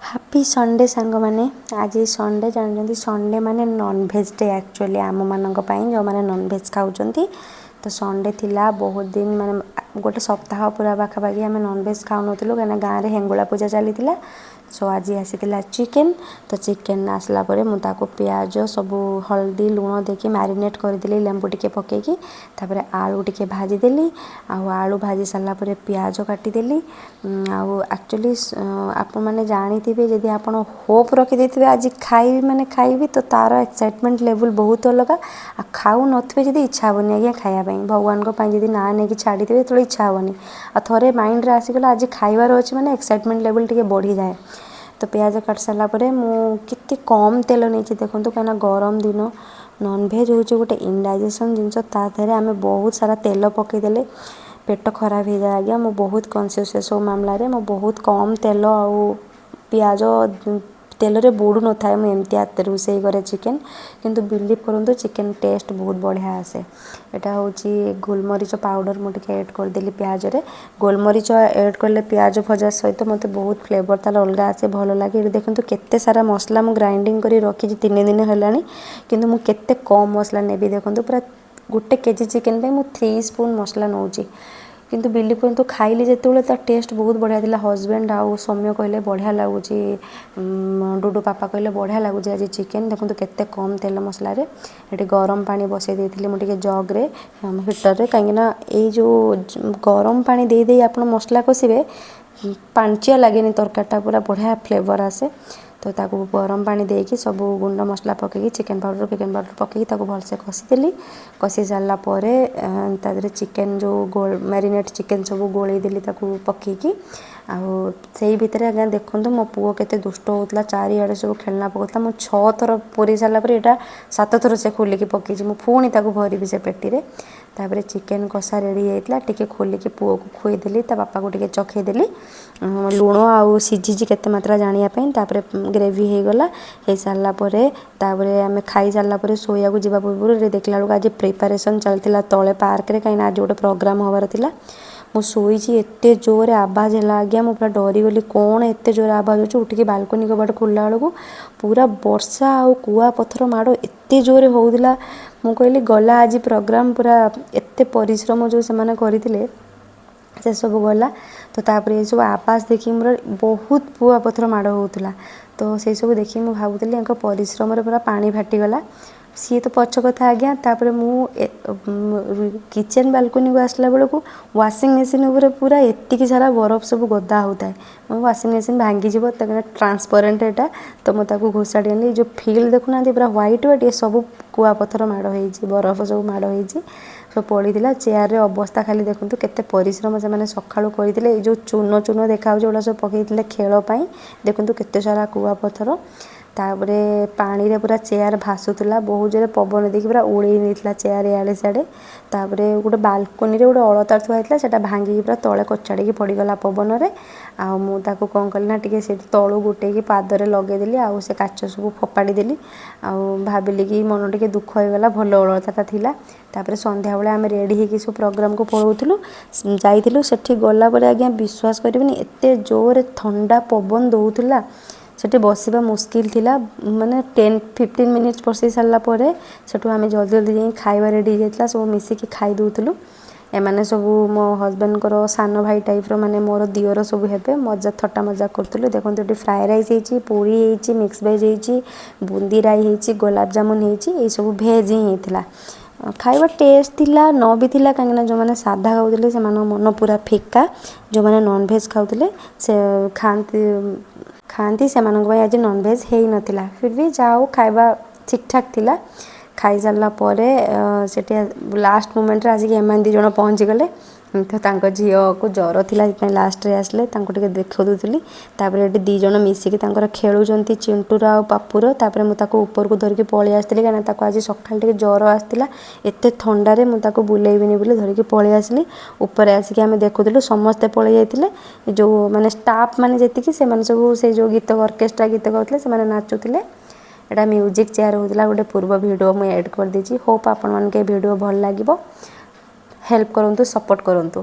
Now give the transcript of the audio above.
Happy Sunday ସାଙ୍ଗମାନେ। ଆଜି Sunday ଜାଣିଛନ୍ତି, ସଣ୍ଡେ ମାନେ ନନଭେଜ୍ ଡେ ଆକ୍ଚୁଆଲି ଆମମାନଙ୍କ ପାଇଁ, ଯେଉଁମାନେ ନନଭେଜ୍ ଖାଉଛନ୍ତି। ତ ସଣ୍ଡେ ଥିଲା, ବହୁତ ଦିନ ମାନେ ଗୋଟେ ସପ୍ତାହ ପୁରା ପାଖାପାଖି ଆମେ ନନଭେଜ୍ ଖାଉନଥିଲୁ, କାହିଁକିନା ଗାଁରେ ହେଙ୍ଗୁଳା ପୂଜା ଚାଲିଥିଲା। ସୋ ଆଜି ଆସିଥିଲା ଚିକେନ୍। ତ ଚିକେନ୍ ଆସିଲା ପରେ ମୁଁ ତାକୁ ପିଆଜ ସବୁ ହଳଦୀ ଲୁଣ ଦେଇକି ମ୍ୟାରିନେଟ୍ କରିଦେଲି, ଲେମ୍ବୁ ଟିକେ ପକାଇକି। ତାପରେ ଆଳୁ ଟିକେ ଭାଜିଦେଲି, ଆଉ ଆଳୁ ଭାଜି ସାରିଲା ପରେ ପିଆଜ କାଟିଦେଲି। ଆଉ ଆକ୍ଚୁଆଲି ଆପଣମାନେ ଜାଣିଥିବେ, ଯଦି ଆପଣ ହୋପ୍ ରଖିଦେଇଥିବେ ଆଜି ଖାଇବି ମାନେ ଖାଇବି, ତ ତା'ର ଏକ୍ସାଇଟମେଣ୍ଟ ଲେଭେଲ୍ ବହୁତ ଅଲଗା। ଆଉ ଖାଉନଥିବେ ଯଦି, ଇଚ୍ଛା ହେବନି ଆଜ୍ଞା ଖାଇବା ପାଇଁ। ଭଗବାନଙ୍କ ପାଇଁ ଯଦି ନାଁ ନେଇକି ଛାଡ଼ିଥିବେ, ସେତେବେଳେ ଇଚ୍ଛା ହେବନି। ଆଉ ଥରେ ମାଇଣ୍ଡରେ ଆସିଗଲା ଆଜି ଖାଇବାର ଅଛି ମାନେ ଏକ୍ସାଇଟମେଣ୍ଟ ଲେଭେଲ୍ ଟିକେ ବଢ଼ିଯାଏ। ତ ପିଆଜ କାଟି ସାରିଲା ପରେ ମୁଁ କେତେ କମ୍ ତେଲ ନେଇଛି ଦେଖନ୍ତୁ, କାହିଁକିନା ଗରମ ଦିନ, ନନଭେଜ୍ ହେଉଛି ଗୋଟେ ଇନଡାଇଜେସନ୍ ଜିନିଷ। ତା ଦେହରେ ଆମେ ବହୁତ ସାରା ତେଲ ପକାଇଦେଲେ ପେଟ ଖରାପ ହେଇଯାଏ ଆଜ୍ଞା। ମୁଁ ବହୁତ କନସିୟସ୍ ଏସବୁ ମାମଲାରେ। ମୁଁ ବହୁତ କମ୍ ତେଲ ଆଉ ପିଆଜ ତେଲରେ ବୁଡ଼ୁ ନଥାଏ, ମୁଁ ଏମିତିଆ ରୋଷେଇ କରେ ଚିକେନ୍। କିନ୍ତୁ ବିଲିଭ୍ କରନ୍ତୁ, ଚିକେନ୍ ଟେଷ୍ଟ ବହୁତ ବଢ଼ିଆ ଆସେ। ଏଇଟା ହେଉଛି ଗୋଲମରିଚ ପାଉଡ଼ର, ମୁଁ ଟିକେ ଆଡ଼୍ କରିଦେଲି ପିଆଜରେ। ଗୋଲମରିଚ ଆଡ଼୍ କଲେ ପିଆଜ ଭଜା ସହିତ ମୋତେ ବହୁତ ଫ୍ଲେଭର୍ ତା'ର ଅଲଗା ଆସେ, ଭଲ ଲାଗେ। ଏଠି ଦେଖନ୍ତୁ, କେତେ ସାରା ମସଲା ମୁଁ ଗ୍ରାଇଣ୍ଡିଙ୍ଗ କରି ରଖିଛି 3 ଦିନ ହେଲାଣି। କିନ୍ତୁ ମୁଁ କେତେ କମ୍ ମସଲା ନେବି ଦେଖନ୍ତୁ। ପୁରା 1 କେଜି ଚିକେନ୍ ପାଇଁ ମୁଁ 3 ସ୍ପୁନ୍ ମସଲା ନେଉଛି। କିନ୍ତୁ ବିଲିଭ୍ କରନ୍ତୁ, ଖାଇଲି ଯେତେବେଳେ ତା ଟେଷ୍ଟ ବହୁତ ବଢ଼ିଆ ଥିଲା। ହଜବେଣ୍ଡ ଆଉ ସୌମ୍ୟ କହିଲେ ବଢ଼ିଆ ଲାଗୁଛି, ଡୁଡୁ ପାପା କହିଲେ ବଢ଼ିଆ ଲାଗୁଛି ଆଜି ଚିକେନ୍। ଦେଖନ୍ତୁ, କେତେ କମ୍ ତେଲ ମସଲାରେ। ଏଠି ଗରମ ପାଣି ବସେଇ ଦେଇଥିଲି ମୁଁ ଟିକେ ଜଗ୍ରେ, ହିଟରରେ, କାହିଁକିନା ଏଇ ଯେଉଁ ଗରମ ପାଣି ଦେଇ ଦେଇ ଆପଣ ମସଲା କଷିବେ, ପାଣିଚିଆ ଲାଗେନି ତରକାରୀଟା, ପୁରା ବଢ଼ିଆ ଫ୍ଲେଭର୍ ଆସେ। ତ ତାକୁ ଗରମ ପାଣି ଦେଇକି ସବୁ ଗୁଣ୍ଡ ମସଲା ପକାଇକି, ଚିକେନ୍ ପାଉଡ଼ର ଫିକେନ୍ ପାଉଡ଼ର ପକାଇକି ତାକୁ ଭଲସେ କଷିଦେଲି। କଷି ସାରିଲା ପରେ ତା ଦେହରେ ଚିକେନ୍ ଯେଉଁ ମ୍ୟାରିନେଟ୍ ଚିକେନ୍ ସବୁ ଗୋଳେଇ ଦେଲି ତାକୁ ପକାଇକି। ଆଉ ସେଇ ଭିତରେ ଆଜ୍ଞା ଦେଖନ୍ତୁ, ମୋ ପୁଅ କେତେ ଦୁଷ୍ଟ ହେଉଥିଲା, ଚାରିଆଡ଼େ ସବୁ ଖେଳନା ପକାଉଥିଲା। ମୁଁ ଛଅ ଥର ପୁରେଇ ସାରିଲା ପରେ ଏଇଟା ସାତ ଥର ସେ ଖୋଲିକି ପକାଇଛି। ମୁଁ ପୁଣି ତାକୁ ଭରିବି ସେ ପେଟିରେ। ତାପରେ ଚିକେନ୍ କଷା ରେଡ଼ି ହେଇଯାଇଥିଲା। ଟିକେ ଖୋଲିକି ପୁଅକୁ ଖୁଆଇଦେଲି, ତା ବାପାକୁ ଟିକେ ଚଖେଇଦେଲି ଲୁଣ ଆଉ ସିଝିଛି କେତେ ମାତ୍ରା ଜାଣିବା ପାଇଁ। ତାପରେ ଗ୍ରେଭି ହେଇଗଲା। ହେଇସାରିଲା ପରେ ତାପରେ ଆମେ ଖାଇସାରିଲା ପରେ ଶୋଇବାକୁ ଯିବା ପୂର୍ବରୁ ଦେଖିଲା ବେଳକୁ ଆଜି ପ୍ରିପାରେସନ୍ ଚାଲିଥିଲା ତଳେ ପାର୍କରେ, କାହିଁକିନା ଆଜି ଗୋଟେ ପ୍ରୋଗ୍ରାମ୍ ହେବାର ଥିଲା। ମୁଁ ଶୋଇଛି, ଏତେ ଜୋରରେ ଆବାଜ ହେଲା ଆଜ୍ଞା, ମୁଁ ପୁରା ଡରିଗଲି। କ'ଣ ଏତେ ଜୋରରେ ଆବାଜ ହେଉଛି? ଉଠିକି ବାଲକୋନି କବାଟ ଖୋଲିଲା ବେଳକୁ ପୁରା ବର୍ଷା ଆଉ କୁଆପଥର ମାଡ଼ ଏତେ ଜୋରରେ ହେଉଥିଲା। ମୁଁ କହିଲି ଗଲା ଆଜି ପ୍ରୋଗ୍ରାମ୍, ପୁରା ଏତେ ପରିଶ୍ରମ ଯେଉଁ ସେମାନେ କରିଥିଲେ ସେସବୁ ଗଲା। ତ ତାପରେ ଏସବୁ ଆବାଜ ଦେଖିକି ମୋର ବହୁତ କୁଆପଥର ମାଡ଼ ହେଉଥିଲା। ତ ସେସବୁ ଦେଖିକି ମୁଁ ଭାବୁଥିଲି ୟାଙ୍କ ପରିଶ୍ରମରେ ପୁରା ପାଣି ଫାଟିଗଲା। ସିଏ ତ ପଛ କଥା ଆଜ୍ଞା। ତାପରେ ମୁଁ କିଚେନ୍ ବାଲକୋନିକୁ ଆସିଲା ବେଳକୁ ୱାସିଂ ମେସିନ୍ ଉପରେ ପୁରା ଏତିକି ସାରା ବରଫ ସବୁ ଗଦା ହେଉଥାଏ। ମୋ ୱାସିଂ ମେସିନ୍ ଭାଙ୍ଗିଯିବ, କାହିଁକିନା ଟ୍ରାନ୍ସପରେଣ୍ଟ ଏଇଟା। ତ ମୁଁ ତାକୁ ଘୋଷାଡ଼ି ଆଣିଲି। ଏଇ ଯେଉଁ ଫିଲ୍ଡ ଦେଖୁନାହାନ୍ତି, ପୁରା ହ୍ୱାଇଟ୍ ହ୍ୱାଇଟ୍, ଏ ସବୁ କୁଆପଥର ମାଡ଼ ହେଇଛି, ବରଫ ସବୁ ମାଡ଼ ହେଇଛି, ସବୁ ପଡ଼ିଥିଲା। ଚେୟାରରେ ଅବସ୍ଥା ଖାଲି ଦେଖନ୍ତୁ, କେତେ ପରିଶ୍ରମ ସେମାନେ ସକାଳୁ କରିଥିଲେ। ଏଇ ଯେଉଁ ଚୂନ ଚୂନ ଦେଖାହେଉଛି, ଏଗୁଡ଼ା ସବୁ ପକାଇଥିଲେ ଖେଳ ପାଇଁ। ଦେଖନ୍ତୁ, କେତେ ସାରା କୁଆପଥର। ତାପରେ ପାଣିରେ ପୁରା ଚେୟାର ଭାସୁଥିଲା। ବହୁତ ଜୋରେ ପବନ ଦେଇକି ପୁରା ଉଡ଼େଇ ନେଇଥିଲା ଚେୟାର ଇଆଡ଼େ ସିଆଡ଼େ। ତାପରେ ଗୋଟେ ବାଲକୋନିରେ ଗୋଟେ ଅଳତା ଥୁଆ ହେଇଥିଲା, ସେଇଟା ଭାଙ୍ଗିକି ପୁରା ତଳେ କଚାଡ଼ିକି ପଡ଼ିଗଲା ପବନରେ। ଆଉ ମୁଁ ତାକୁ କ'ଣ କଲି ନା ଟିକେ ସେଇଠି ତଳୁ ଗୋଟେଇକି ପାଦରେ ଲଗେଇଦେଲି ଆଉ ସେ କାଚ ସବୁ ଫୋପାଡ଼ି ଦେଲି। ଆଉ ଭାବିଲି କି ମନ ଟିକେ ଦୁଃଖ ହେଇଗଲା, ଭଲ ଅଳତାଟା ଥିଲା। ତାପରେ ସନ୍ଧ୍ୟାବେଳେ ଆମେ ରେଡ଼ି ହେଇକି ସବୁ ପ୍ରୋଗ୍ରାମକୁ ପଳାଉଥିଲୁ, ଯାଇଥିଲୁ। ସେଠି ଗଲା ପରେ ଆଜ୍ଞା ବିଶ୍ୱାସ କରିବେନି, ଏତେ ଜୋରରେ ଥଣ୍ଡା ପବନ ଦେଉଥିଲା, ସେଠି ବସିବା ମୁସ୍କିଲ ଥିଲା। ମାନେ 10-15 ମିନିଟ୍ସ ବସି ସାରିଲା ପରେ ସେଠୁ ଆମେ ଜଲ୍ଦି ଜଲ୍ଦି ଯାଇ ଖାଇବା ରେଡ଼ି ହେଇଯାଇଥିଲା, ସବୁ ମିଶିକି ଖାଇ ଦେଉଥିଲୁ। ଏମାନେ ସବୁ ମୋ ହଜବେଣ୍ଡଙ୍କର ସାନ ଭାଇ ଟାଇପ୍ର, ମାନେ ମୋର ଦିଅର ସବୁ ହେବେ। ମଜା ଥଟ୍ଟା ମଜା କରୁଥିଲୁ। ଦେଖନ୍ତୁ, ଏଠି ଫ୍ରାଏ ରାଇସ୍ ହେଇଛି, ପୁରୀ ହେଇଛି, ମିକ୍ସ ଭେଜ୍ ହେଇଛି, ବୁନ୍ଦି ରାଇ ହେଇଛି, ଗୋଲାପଜାମୁନ ହେଇଛି। ଏଇସବୁ ଭେଜ୍ ହିଁ ହେଇଥିଲା। ଖାଇବା ଟେଷ୍ଟ ଥିଲା, ନ ବି ଥିଲା, କାହିଁକିନା ଯେଉଁମାନେ ସାଧା ଖାଉଥିଲେ ସେମାନଙ୍କ ମନ ପୁରା ଫିକା। ଯେଉଁମାନେ ନନଭେଜ୍ ଖାଉଥିଲେ, ସେ ଖାଆନ୍ତି ଖାଆନ୍ତି, ସେମାନଙ୍କ ପାଇଁ ଆଜି ନନଭେଜ୍ ହେଇନଥିଲା। ଫିର୍ ବି ଯାହା ହଉ, ଖାଇବା ଠିକ୍ଠାକ୍ ଥିଲା। ଖାଇସାରିଲା ପରେ ସେଠି ଲାଷ୍ଟ ମୋମେଣ୍ଟରେ ଆସିକି ଏମାନେ ଦୁଇ ଜଣ ପହଞ୍ଚିଗଲେ। ତ ତାଙ୍କ ଝିଅକୁ ଜ୍ୱର ଥିଲା, ସେଥିପାଇଁ ଲାଷ୍ଟରେ ଆସିଲେ। ତାଙ୍କୁ ଟିକେ ଦେଖାଉ ଦେଉଥିଲି। ତାପରେ ଏଠି ଦୁଇ ଜଣ ମିଶିକି ତାଙ୍କର ଖେଳୁଛନ୍ତି, ଚିଣ୍ଟୁର ଆଉ ପାପୁର। ତାପରେ ମୁଁ ତାକୁ ଉପରକୁ ଧରିକି ପଳେଇ ଆସିଥିଲି, କାହିଁକିନା ତାକୁ ଆଜି ସକାଳେ ଟିକେ ଜ୍ୱର ଆସିଥିଲା। ଏତେ ଥଣ୍ଡାରେ ମୁଁ ତାକୁ ବୁଲେଇବିନି ବୋଲି ଧରିକି ପଳେଇ ଆସିଲି। ଉପରେ ଆସିକି ଆମେ ଦେଖୁଥିଲୁ, ସମସ୍ତେ ପଳେଇ ଯାଇଥିଲେ। ଯେଉଁ ମାନେ ଷ୍ଟାଫ୍ ମାନେ ଯେତିକି, ସେମାନେ ସବୁ ସେ ଯେଉଁ ଗୀତ ଅର୍କେଷ୍ଟ୍ରା ଗୀତ ଗାଉଥିଲେ, ସେମାନେ ନାଚୁଥିଲେ। ଏଇଟା ମ୍ୟୁଜିକ୍ ଚେୟାର ହେଉଥିଲା। ଗୋଟେ ପୂର୍ବ ଭିଡ଼ିଓ ମୁଁ ଏଡ଼୍ କରିଦେଇଛି। ହୋପ୍ ଆପଣମାନଙ୍କୁ ଏ ଭିଡ଼ିଓ ଭଲ ଲାଗିବ। ହେଲ୍ପ କରନ୍ତୁ, ସପୋର୍ଟ କରନ୍ତୁ।